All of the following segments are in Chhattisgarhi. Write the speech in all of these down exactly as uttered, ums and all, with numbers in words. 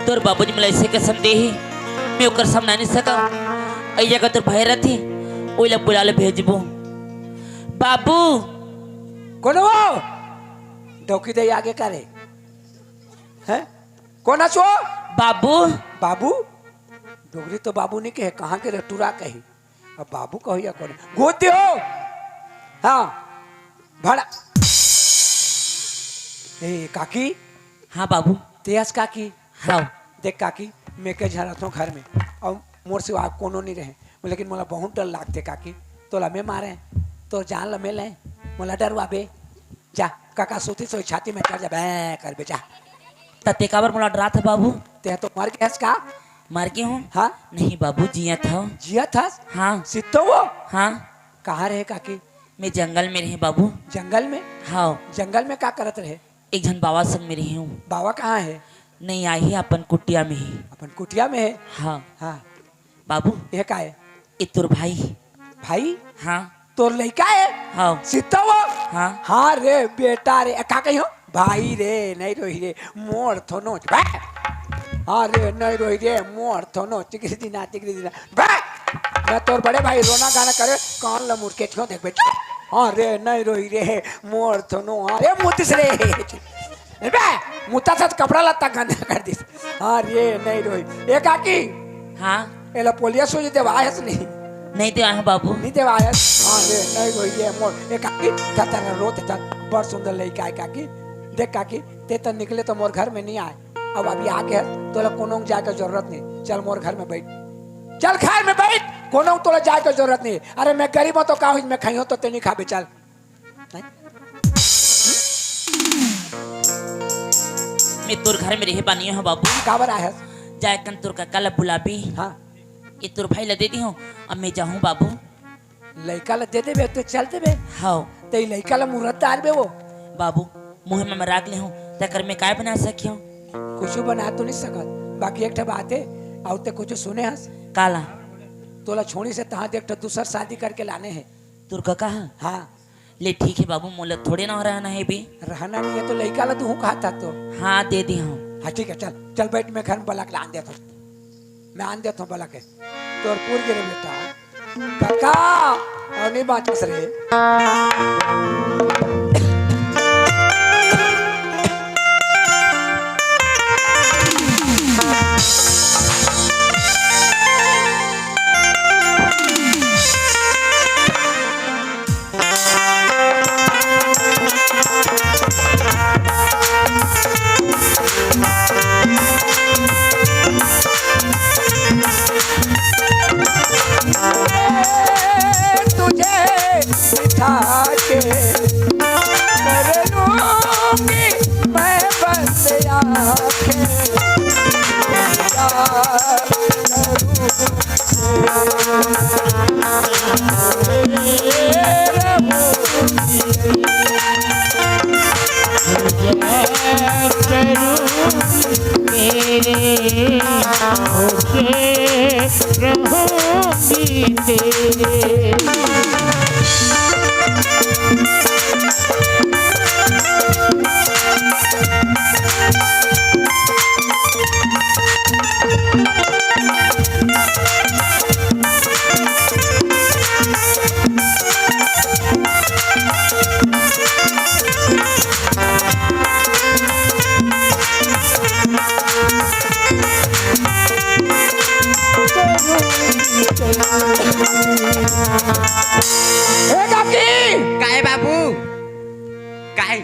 तोर बाबूजी मोला अइसे कसम दे हे, मैं ओकर सामने नइ सकव। अइया का तोर भाई रथे, ओला बुला ले भेजबो। बाबू। कोन वो? डौकी दे आगे करे। हैं? कोन अस वो? बाबू। बाबू? डोकरी तो बाबू नइ कहे, कहाँ के रे टुरा कही। अब बाबू कहो या कोन? गोद दे हो। हाँ। भाड़ा। ए, काकी। हाँ बाबू। तेज काकी। हाँ। देख काकी, मैं के झन रथों घर में, अउ मोर सिवा कोनो नइ रहे, लेकिन मोला बहुत डर लागथे काकी। तोला मैं मारे, तोर जान ल मैं ले, मोला डरवाबे। जा, काका सोती सोई छाती में चढ़ जा, बे करबे जा। त ते काबर मोला डरात ह बाबू? ते तो मर गे हस का? मर गे हूँ? हाँ। नहीं बाबू, जियत हव। जियत हस? हाँ। सित्तो वो? हाँ। कहाँ रहे काकी? मैं जंगल में रहे बाबू। जंगल में? हाँ। जंगल में का करत रहे? एक झन बाबा संग में रहे हूँ। बाबा कहाँ हे? नहीं, आही अपन कुटिया में ही। अपन कुटिया में हे? हाँ। हाँ। बाबू। ये का हे? ये तोर भाई। भाई? हाँ। तोर लइका हे? हाँ। सित्तो वो? हाँ। हाँ रे बेटा रे, का कहियो? भाई रे, नइ रोही रे, मोर थोनो। बे! हाँ रे, नइ रोही रे, मोर थोनो। चिकरी दिना, चिकरी दिना। बे! मैं तोर बड़े भाई रोना गाना करे, कान ल मुड़ के ठियो देख बेटा। हाँ रे, नइ रोही रे, मोर थोनो। हाँ रे, मुतिस रे। बे, मुता सा त कपड़ा लत्ता गंदा कर दिस। हाँ रे, नइ रोही। ए काकी। हाँ। एला पोलियो सूजी देवाय हस नहीं? नइ देवाय हँव बाबू। नइ देवाय हस? हाँ रे, नइ रोही रे मोर। ए काकी, त तेरा रोत त बड़ सुंदर लइका हे काकी। देख काकी, ते त निकले त मोर घर में नइ आय। अब अभी आगे हस, तोला कोनो जाय के जरूरत नहीं। चल मोर घर में बइठ। चल घर में बइठ, कोनो तोला जाय के जरूरत नहीं। अरे मैं गरीब हँव त का होइस, मैं खइहूँ त ते नइ खाबे, चल। मैं तोर घर में रहे बर नइ हँव बाबू। काबर आय हस? जाय कन तोर कका ल बुलाबे। हाँ। ये तोर भाई ल दे दिहूँ, अब मैं जाहूँ बाबू। लइका ल दे देबे त चल देबे। हव। त ई लइका ल मुरत डारबे वो। बाबू, मुँह में राख ले हूँ, तेकर मैं काय बना सकिहूँ? कुछु बना तो नइ सकत, बाकी एक ठा बात हे, अउ ते कुछु सुने हस? काला? तोला छोड़ी से तहाँ देख ठा दूसर शादी करके लाने हे। तोर कका ह? हाँ। ले ठीक हे बाबू, मोला थोड़े ना रहना हे बे। रहना नइ हे त लइका ल दूहूँ कहत हस तो। हाँ, दे दिहूँ। हाँ ठीक हे, चल, चल बइठ, मैं घर में बलक ल आन देत हँव। मैं आन देत हँव बलक ल। तोर पूर गे रे बेटा। कका, अउ नइ बाँचस रे। तुझे बिठा के कर लूंगी मैं बंद आंखें। क्या करूं ए काकी! काय बाबू? काय?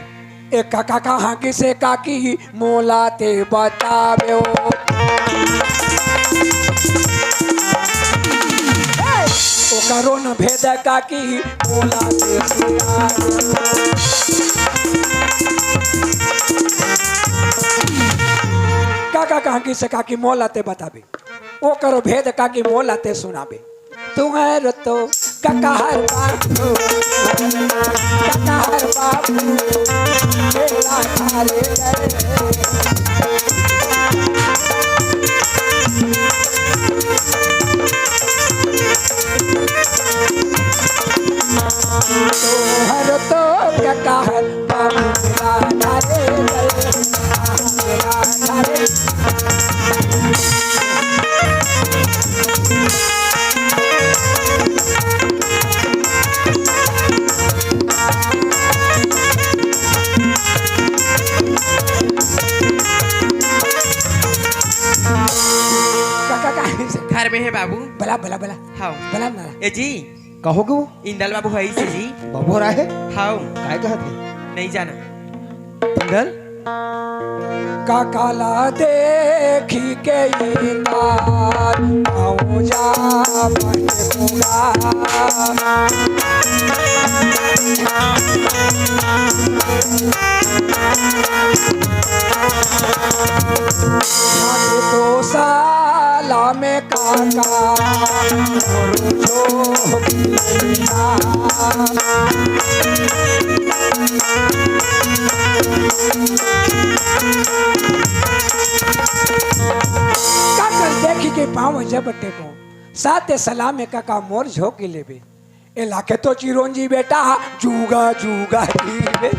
ए काका कहाँ गिसे काकी मोला ते बताबे ओ। ए, ओकरो न भेद काकी मोला ते सुनाबे। काका कहाँ गिसे काकी मोला ते बताबे। ओकरो भेद काकी मोला ते सुनाबे। तुहर तो ककहर बाबू, ककहर बाबू, मेला घरे गए। तुहर तो ककहर बाबू, मेला घरे गए, मेला घरे। हे बाबू। बला, बला, बला। हाव। बला ना। ए जी। कहो गो? इंदल बाबू है इसे जी। बाबू हो रहा है? हाव। काय कहत है? नहीं जाना। इंदल? काका ला देखी के इंदल, आऊं जा बटे पूरा। तो साला में काका, मोर झोपड़ी ना। काका देखी के पाँव जब टेको, साथे सलाम में काका मोर झोंकी लेबे। ए लाखे तो चिरंजी बेटा, जुगा जुगा जीवे।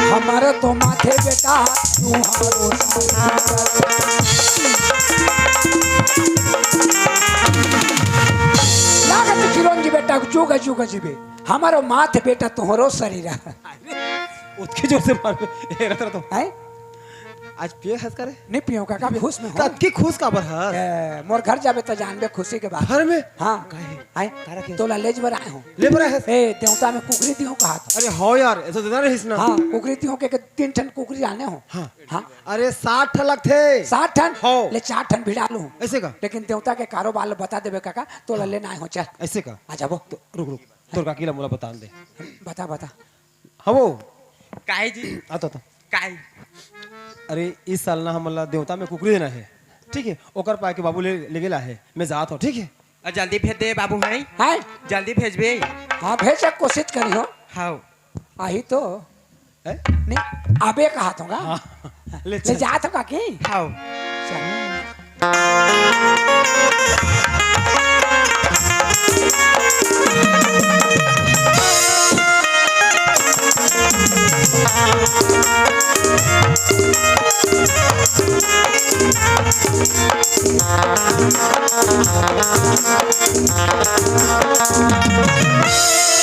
हमारा तो माथे बेटा, तुहारो साथ। लाखे तो चिरंजी बेटा, जुगा जुगा जीवे। हमारो माथे बेटा, तुहरो शरीर। अरे, उतके जोर से मार। ए, रत, रत। हैं? आज पिए हस करे? नहीं पियो काका, खुश में हो। तब की खुश काबर हस? ए, मोर घर जाबे त जानबे खुशी के बात। घर में? हाँ। काहे? आए? तारा के? तोला लेज बर आए हो। ले बर आए हस? ए, देवता में कुकरी दियो कहा था। अरे हो यार, ऐसा तो ना रहिस ना। हाँ, कुकरी दियो के, के तीन ठन कुकरी आने हो। हाँ। हाँ। अरे सात ठन लगथे। सात ठन? हो। ले चार ठन भिड़ा लूं। ऐसे का? लेकिन देवता के कारोबार ल बता देबे काका, तोला लेना आए हो, चल। ऐसे का? आ जाबो। तो रुक, रुक। तोर काकी ला मोला बतान दे। बता, बता। हाँ वो। काहे जी? आ तो, तो। काहे? अरे, इस साल ना हमन ला देवता में कुकरी देना है, ठीक है? ओकर पाए के बाबू ले, ले गेला है, मैं जात हूँ, ठीक है? आ, जल्दी भेज दे बाबू, हैं? हैं? जल्दी भेजबे। हाँ, भेजे के कोशिश करिहो। हाँ। आही तो। हैं? नहीं, अबे कहा तो गा। हाँ। ले ले चल। जात हो काकी? हाँ। चल।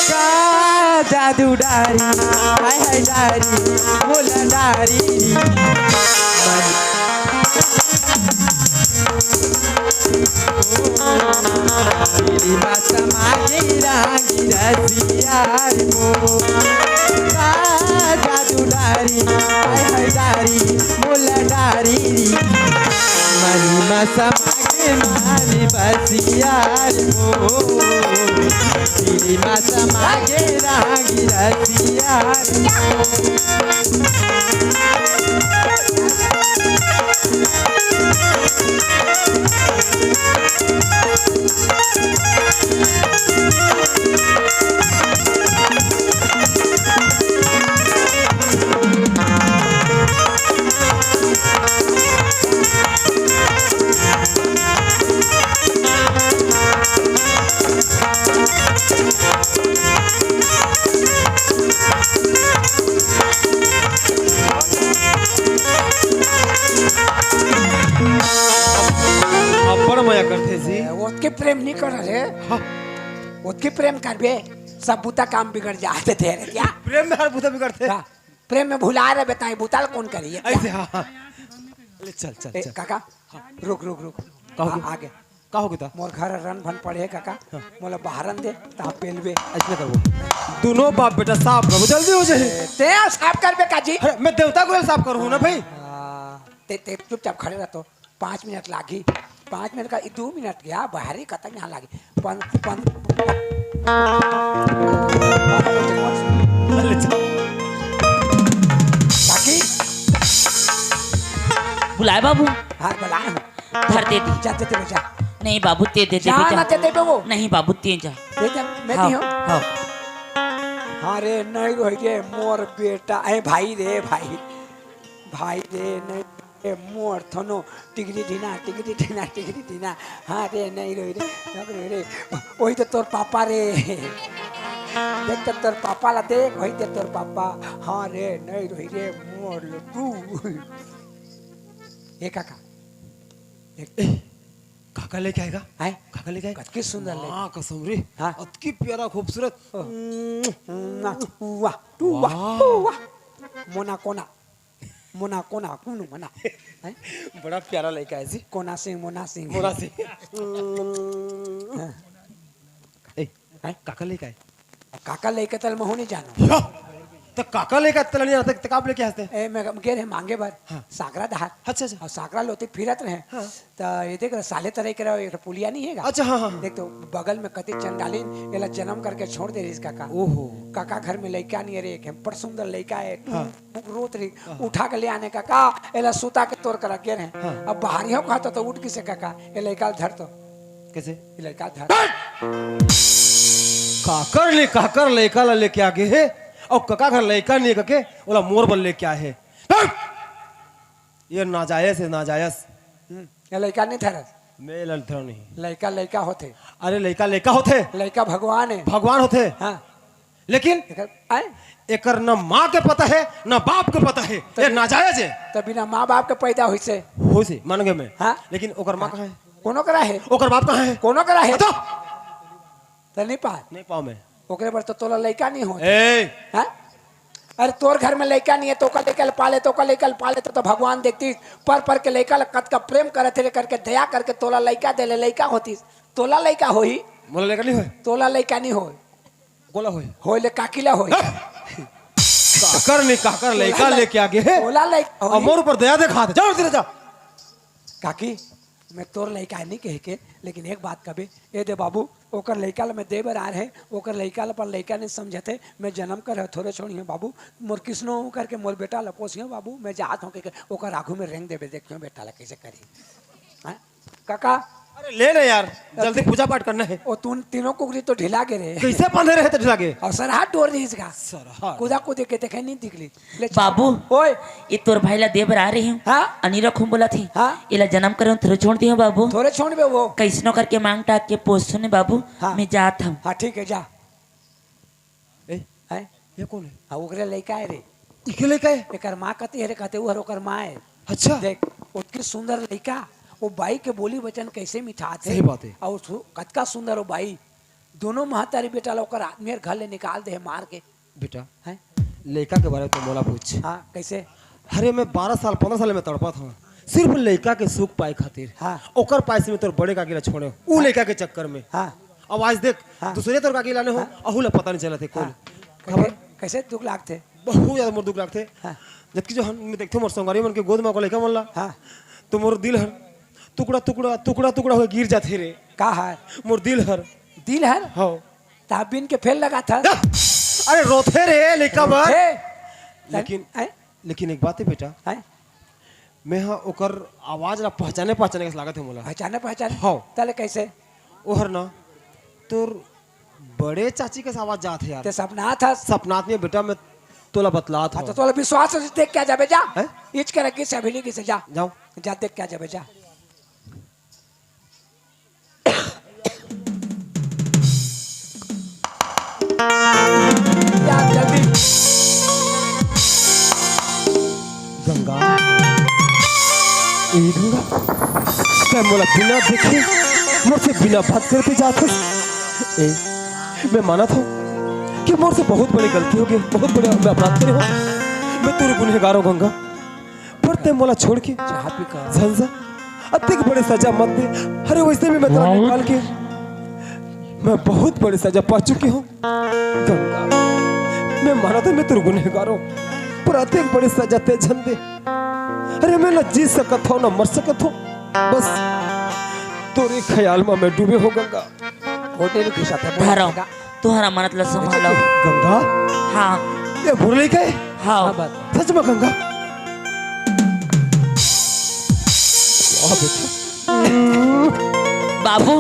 का जादू डारी, हाय हाय डारी, मोला डारी। मन तेरी बात मांगे रागी रसिया रे मोर। का जादू डारी, हाय हाय डारी, मोला डारी। मन मा समा के मानी बसिया रे मोर। तेरी बात मांगे रागी रसिया रे मोर। अब्बड़ मया करथे जी। ओतके प्रेम नहीं कर रे। हाँ। ओतके प्रेम करबे, सब बुता काम बिगड़ जाथे तेरे क्या? प्रेम में हर बुता बिगड़थे। हाँ। प्रेम में भुला रे बेटा, ये बुता ल कौन करी? ये क्या? ऐसे, हाँ, हाँ। ले चल, चल, ए, चल। काका, रुक, रुक, रुक। का हो हाँ, गया? आगे। का हो गया? मोर घर रन भन पड़े हे काका, हाँ। मोला बाहरन दे, ता पेलबे। ऐसे करबो। दोनों बाप बेटा साफ करबो, जल्दी हो जाए। ए, ते साफ करबे का जी? अरे, मैं देवता को साफ करूँ ना भाई। हाँ, ते, ते चुपचाप खड़े रह तो। पाँच मिनट लागी। पाँच मिनट का, ई दू मिनट गया, बाहरी कतक यहाँ लागी। पन, पन, काकी? बुलाए बाबू। हाँ, बुलाए हूँ। धर दे दी। जा, दे दे, जा। नहीं बाबू, ते दे दे जा बेटा। ना, ते दे वो। नहीं बाबू, ते जा। दे जा, मैं हाँ, दी हूँ। हाँ। अरे नहीं रोई रे मोर बेटा, ए भाई रे भाई, भाई रे नहीं ए मोर थनो, टिकरी ढीना, टिकरी ढीना, टिकरी ढीना। हाँ रे, नहीं रोई रे, नहीं रोई रे। वही तो तोर पापा रे। देख तो तोर पापा ला देख, वही तो तोर पापा। हाँ रे, नहीं रोई रे, मोर लुटू। ए काका। देख। ए, काका लेके आएगा? हैं? काका लेके आएगा? कतकी सुंदर ले। हाँ, कसम रे। हाँ। अतकी प्यारा, खूबसूरत। ओह। वाह, वाह, वाह, वाह। वाह। मोना कोना। मोना कोना कुनु मना। हैं? बड़ा प्यारा लइका हे जी। कोना सिंह, मोना सिंह। मोना सिंह। हाँ। ए, हैं? काकर लइका हे? काकर लइका तेला महूँ नइ जानों। या! त काकर लइका तेला नइ जानत हस, त का बोले के हंसथे? ए, मैं गे रहें मांगे बर। हाँ। साकरा डहार। अच्छा, अच्छा। अउ साकरा लोती फिरत रहें। हाँ। त ए देख साले तरह के रहो, एक पुलिया नइ हे गा? अच्छा, हाँ, हाँ, हाँ। देख तो बगल में कति चंडालिन, एला जनम करके छोड़ दे रहिस कका। ओहो। कका घर में लइका नइ हे रे, एक बड़ सुंदर लइका हे। हाँ। बुक रोत रही, हाँ। उठा के ले आने कका, एला सुता के तोर करा गे रहें। हाँ। अब बाहर ही हो कहा तो, तो उठ किसे कका, ए लइका ल धर तो। कइसे? ए लइका ल धर। काकर ले, काकर लइका ला लेके आ गे हे, अउ कका घर लइका नइ हे कके, ओला मोर बर लेके आए हे। हट! ये नाजायज हे, नाजायज। हम्म, ए लइका नइ धरस। मैं एला धरंव नहीं। लइका, लइका होथे। अरे लइका, लइका होथे। लइका भगवान हे। भगवान होथे। हाँ। लेकिन एकर, आय? एकर न माँ के पता हे, न बाप के पता हे। त ये नाजायज हे। त बिना माँ बाप के पैदा होइसे। होइसे, मान गे मैं। हाँ? लेकिन ओकर माँ हाँ। कहाँ हे? कोनो करा हे? ओकर बाप कहाँ हे? कोनो करा हे? बता। त नइ पाय। नइ पाँव मैं। ओकरे बर तो तोला लइका नइ होय। ए! हाँ? अरे तोर घर में लइका नइ हे, त ओकर लइका ल पाले, त ओकर लइका ल पाले, त, त भगवान देखतिस, पर, पर के लइका ल कतका प्रेम करत हे रे करके, दया करके तोला लइका दे ले, लइका होतिस, तोला लइका होही। मोला लइका नइ होय। तोला लइका नइ होय। कोला होय? होय ले काकी ला होय। काकर नइ, काकर लइका लेके आ गे हे। तोला लइका होय। अउ मोर ऊपर दया देखात हे। जा, जा, जा। काकी, मैं तोर लइका हे नइ कहे के, लेकिन एक बात कबे, ए दे बाबू, ओकर लइका ल मैं दे बर आय रहें, ओकर लइका ल अपन लइका नइ समझत हे, मैं जनम करे हंव थोरे छोड़िहंव बाबू, मोर किसनो करके मोर बेटा ल पोसिहंव बाबू, मैं जात हंव कहिके, ओकर आघू में रेंग देबे, देखिहंव बेटा ल कइसे करही। हाँ? काका। अरे ले ना यार, जल्दी पूजा पाठ करना हे। ओ तुन तीनों कुकरी तो ढिला गे रे। कइसे बांधे रहे त ढिला गे? अउ सरहा डोर रहिस गा। सरहा। कूदा कूदे के देखे नइ दिखली। ले चल। बाबू, ओए। ए तोर भाई ला दे बर आय रहेंव। हाँ? अ नइ रखहूं बोलत हे। हाँ? एला जनम करे हंव थोरे छोड़ दिहंव बाबू। थोरे छोड़बे वो। कइसनो करके मांग टांग के पोसहूं न बाबू। हाँ। मैं जात हंव। हाँ, ठीक हे, जा। ए, हैं? ये कोन हे? हाँ, ओकरे लइका हे रे। इके लइका हे? एकर माँ कती हे रे, कहते, "वो हर ओकर माँ हे।" अच्छा। देख, ओतकी सुंदर लइका, वो बाई के बोली वचन कइसे मिठाथे। सही बात हे। अउ सु-, कतका सुंदर वो बाई। दोनों महतारी बेटा ला ओकर आदमी हर घर ले निकाल दे हे मार के। बेटा, हैं? लइका के बारे में तो मोला पूछ। हाँ, कइसे? अरे, मैं बारह साल, पन्द्रह साल में तड़पत हंव, सिर्फ लइका के सुख पाए खातिर। हाँ। ओकर पाए से मैं तोर बड़े काकी ला छोड़ेंव, उ हाँ। लइका के चक्कर में। हाँ। अब आज देख, हाँ। दूसरे तोर काकी लाने हों, हाँ। अहू ला पता नइ चलत हे कोन। हाँ। खबर? कइसे, कइसे दुख लागथे? बहुत ज्यादा मोर दुख लागथे। हाँ। जबकि जो हम, मैं देखथंव मोर संगवारी मन के गोद में ओकर लइका मन ला, हाँ। त मोर दिल हर टुकड़ा, टुकड़ा, टुकड़ा, टुकड़ा होके गिर जाथे रे। का हर? मोर दिल हर। दिल हर? हाँ। त बिन के फेर लगाथस। अरे रोथे रे लइका मन। रोथे? लेकिन, हैं? लेकिन एक बात हे बेटा, हैं? मैं हा ओकर आवाज ला पहचाने, पहचाने कस लागत हे मोला। पहचाने, पहचाने? हाँ। तले कइसे? ओहर ना, तोर बड़े चाची कस आवाज जात हे यार। ते सपनाथस? सपनात नइ बेटा, मैं तोला बतलात हंव। अच्छा, तोला विश्वास हे, देख के आ जाबे जा। हैं? इच के रखी से अभी नहीं किसे जा। जाओ। जा देख के आ जाबे जा। जा जल्दी। गंगा, ए गंगा, तैं मोला बिना देखे, मोर से बिना बात करे जात हस। ए, मैं मानत हंव कि मोर से बहुत बड़े गलती होगे, बहुत बड़े मैं अपराध करे हंव। मैं तोर गुनहगार हंव गंगा। पर तैं मोला छोड़ के चाह पी का। झन जा, अतेक बड़े सजा मत दे। अरे वइसे भी मैं तोला निकाल के मैं बहुत बड़े सजा पा चुके हंव। गंगा, मैं मानत हंव मैं तोर गुनहगार हंव, पर अतेक बड़े सजा तैं झन दे। अरे मैं न जी सकत हंव, न मर सकत हंव। बस तोरे ख्याल में मैं डूबे हंव गंगा। होटल घिसा था, धरम, तुहर अमानत ला संभालो। गंगा? हाँ। ये मुरली के? हाँ। हाँ, बस। सच में गंगा? वाह बेटा। बाबू,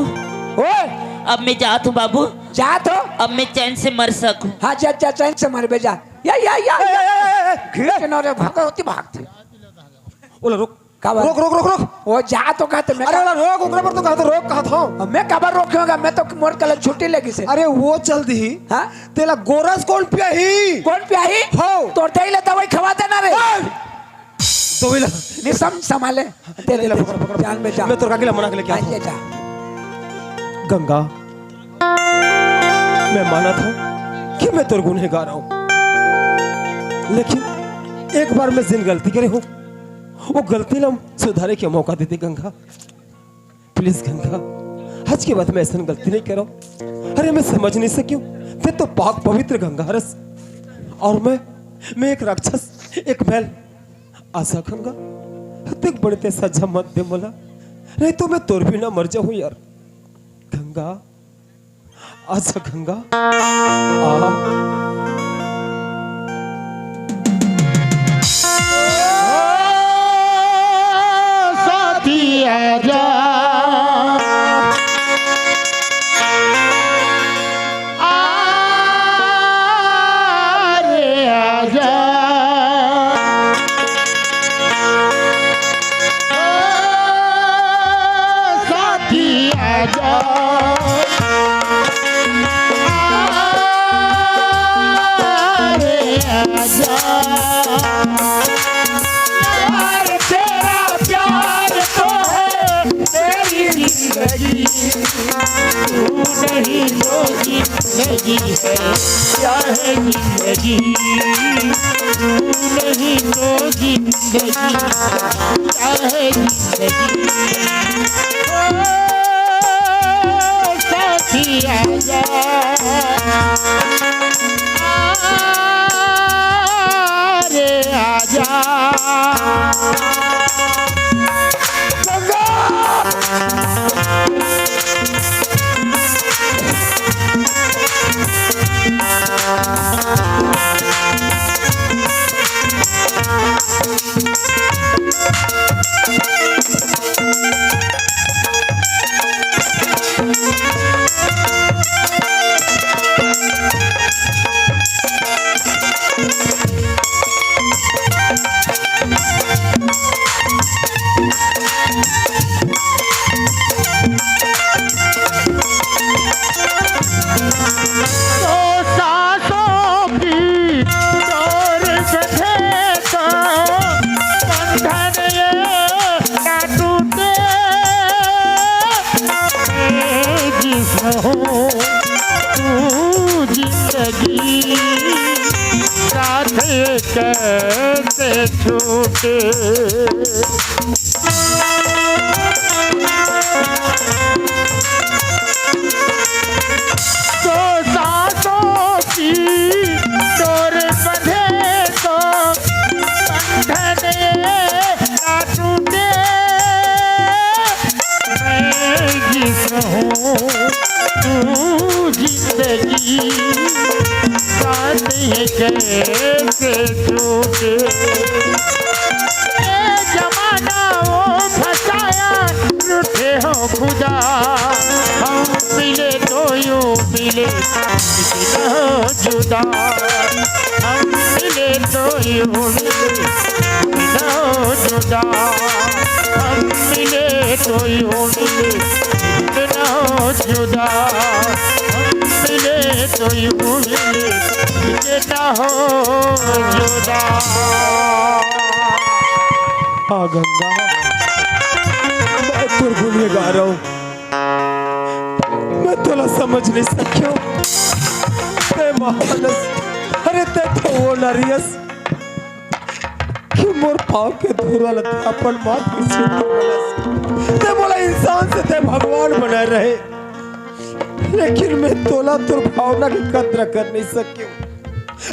ओए! अब मैं जात हंव बाबू। जात हंव? अब मैं चैन से मर सकूं। हाँ, जा, जा, चैन से मरबे जा। या, या, या, ए, या। ए, ए, ए, ए। खींच के नौरे भागो, होती भागती। ओला रोक। काबर? रोक, रोक, रोक, रोक। वो जा तो कहत हंव मैं अरे का- ओला रोक, ओकरा बर तो कहत हंव, रोक कहत हंव। अब मैं काबर रोकहूं गा, मैं तो मोर कल छुट्टी लगिस हे। अरे वो चल दिही। हाँ? तेला गोरस कोन पियाही? कोन पियाही? हव। तोर दाई ला दवाई खवा देना रे। ओए! दवाई ला। नहीं सम-, संभाले। दे, दे, ले, ले, दे। पकड़, पकड़। जान में जा। मैं तोर काकी ला मना के लेके आत हंव। ले जा। गंगा, मैं मानत हंव कि मैं तोर गुनहगार हंव, लेकिन एक बार मैं जेन गलती करे हूँ, वो गलती ला सुधारे के मौका दे दे गंगा। प्लीज गंगा, आज के बाद मैं ऐसन गलती नहीं करव। अरे मैं समझ नहीं सकियों, ते तो पाक पवित्र गंगा हरस, और मैं, मैं एक राक्षस, एक बैल। आजा गंगा, ते बड़े ते सजा मत दे मोला, नहीं तो मैं तोर बिना मर जाहूँ यार। गंगा, आजा गंगा, आ। साथी आजा, आ रे आजा। ओ साथी आजा, आ रे आजा। यार तेरा प्यार तो है मेरी जिंदगी, तू नहीं तो जिंदगी है, क्या है जिंदगी? तू नहीं तो जिंदगी, क्या है जिंदगी? ओ साथी आजा, आ रे आजा। गंगा। तो सांसों की डोर से थे तो बंधन ये ना टूटे। मैं जिसम हूँ तू जिंदगी, साथ कैसे छूटे। तो सांसों की डोर बंधे तो बंधन ना टूटे। मैं जिसम हूँ तू जिंदगी, बात ये कैसे छूटे। ये जमाना वो फंसाया, रूठे हो खुदा। हम मिले तो यूं मिले, मिले हो जुदा। हम मिले तो यूं मिले, मिले हो जुदा। हम मिले तो यूं मिले, मिले हो जुदा। हम मिले तो यूं मिले, मिले ना हो जुदा। हाँ गंगा, मैं तोर गुन गा रहा हूँ। मैं तोला समझ नहीं सकियों। ते महानस, अरे ते तो वो नारियस कि मोर पाँव के धूरा ल ते अपन माथ के सिर म घालस। ते मोला इंसान से ते भगवान बनाए रहे, लेकिन मैं तोला तोर भावना के कद्र कर नहीं सकियों।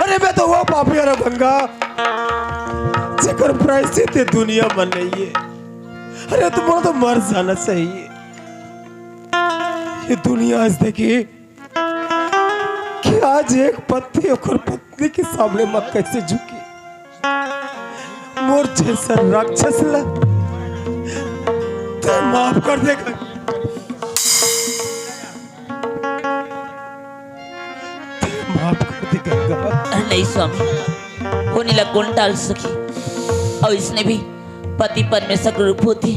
अरे मैं तो वो पापी हरव गंगा, जेकर प्रायश्चित ये दुनिया म नइये। अरे तो मोला तो मर जाना चाहिए। ये दुनिया आज देखी कि आज एक पति ओकर पत्नी के सामने म कैसे झुकी। मोर जैसन राक्षस ला ते माफ कर दे गंगा। ते माफ कर दे गंगा। नहीं स्वामी, ओनी ला कोन टाल सकी? अउ इसने भी पति परमेश्वर के रूप होथे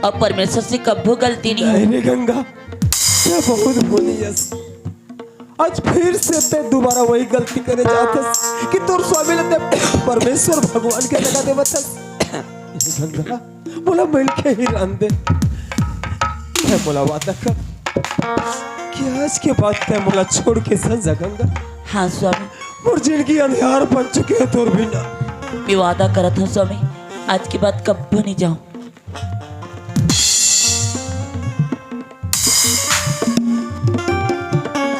अउ परमेश्वर से कभू गलती नहीं हो। नहीं रे गंगा, ते बहुत बोली यस। आज फिर से ते दोबारा वही गलती करे जात हस कि तोर स्वामी ला ते परमेश्वर भगवान के लगा देवत हस। ये गंगा, मोला मिल के ही रहन दे। ते मोला वादा कर कि आज के बाद ते मोला छोड़ के झन जा गंगा। हाँ स्वामी। मोर जिंदगी अंधियार बन चुके हे तोर बिना। मैं वादा करत हूँ स्वामी, आज के बाद कब्बो नहीं जाऊँ।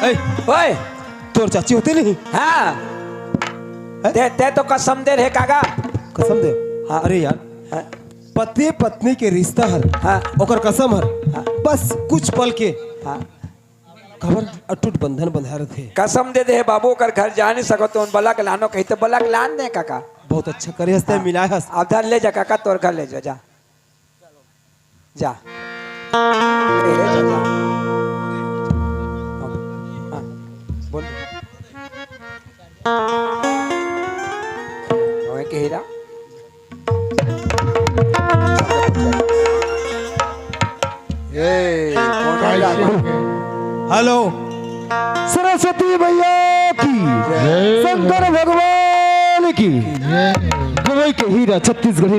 ए, ओए। तोर चाची होते नहीं? हाँ। हैं? ते, ते तो कसम दे रहे काका। कसम दे? हाँ। अरे यार, हाँ। पति पत्नी के रिश्ता हर, हाँ। ओकर कसम हर, हाँ। बस कुछ पल के हाँ। खबर अटूट बंधन बंधा रथे। कसम दे दे हे बाबू, ओकर घर जा नहीं सकत, उन बलक लानो कही तो बलक लान दे काका। बहुत अच्छा करे हस्ते हाँ। मिलाए हस। अब धर ले जा काका, तोर घर ले जा, जा। जा। ले, ले जा, जा। हाँ, हाँ, बोल। ओए के हीरा। ए, कौन है? हेलो, सरस्वती मैया की, जय। शंकर भगवान की, जय। गवई के हीरा छत्तीसगढ़ी।